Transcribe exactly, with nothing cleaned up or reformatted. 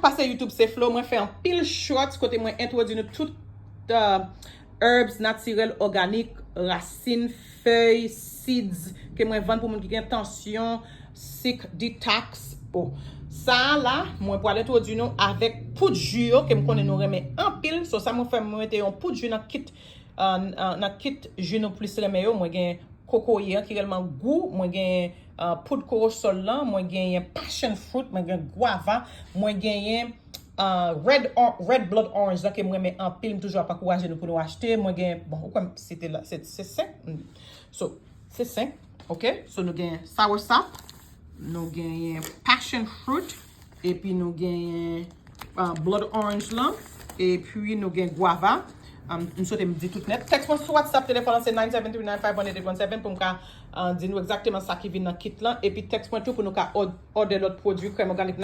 pase YouTube se Flo, mwen fè anpil shorts kote mwen entwodui nou tout uh, herbs natirèl òganik, rasin, fèy, seeds ke mwen vann pou moun ki gen tansyon, sik, detox. Bon, sa a la, mwen pral entwodui nou avèk poud ji yo ke m konnen nou renmen anpil. So sa mwen fè, mwen mete yon poud ji nan kit uh, nan kit ji nou plis renmen yo. Mwen gen kokoye an ki rèlman gou, mwen gen uh, poud korosòl lan, mwen genyen passion fruit, mwen gen gwava, mwen genyen uh, red, red blood orange lan ke mwen renmen anpil, m toujou ap ankouraje nou pou nou achte. Mwen gen, bon, ou kwè m site la, se senk. So, se senk, ok? So nou gen soursop, nou genyen passion fruit, epi nou genyen uh, blood orange lan, epi nou gen gwava. Um, m swete m di tout nèt. Tèks mwen sou WhatsApp, telefòn lan se nine seven three nine five one eight eight one seven pou m ka uh, di nou egzakteman sa ki vin nan kit lan. Epi tèks mwen tou pou nou ka òdè lòt pwodui krèm òganik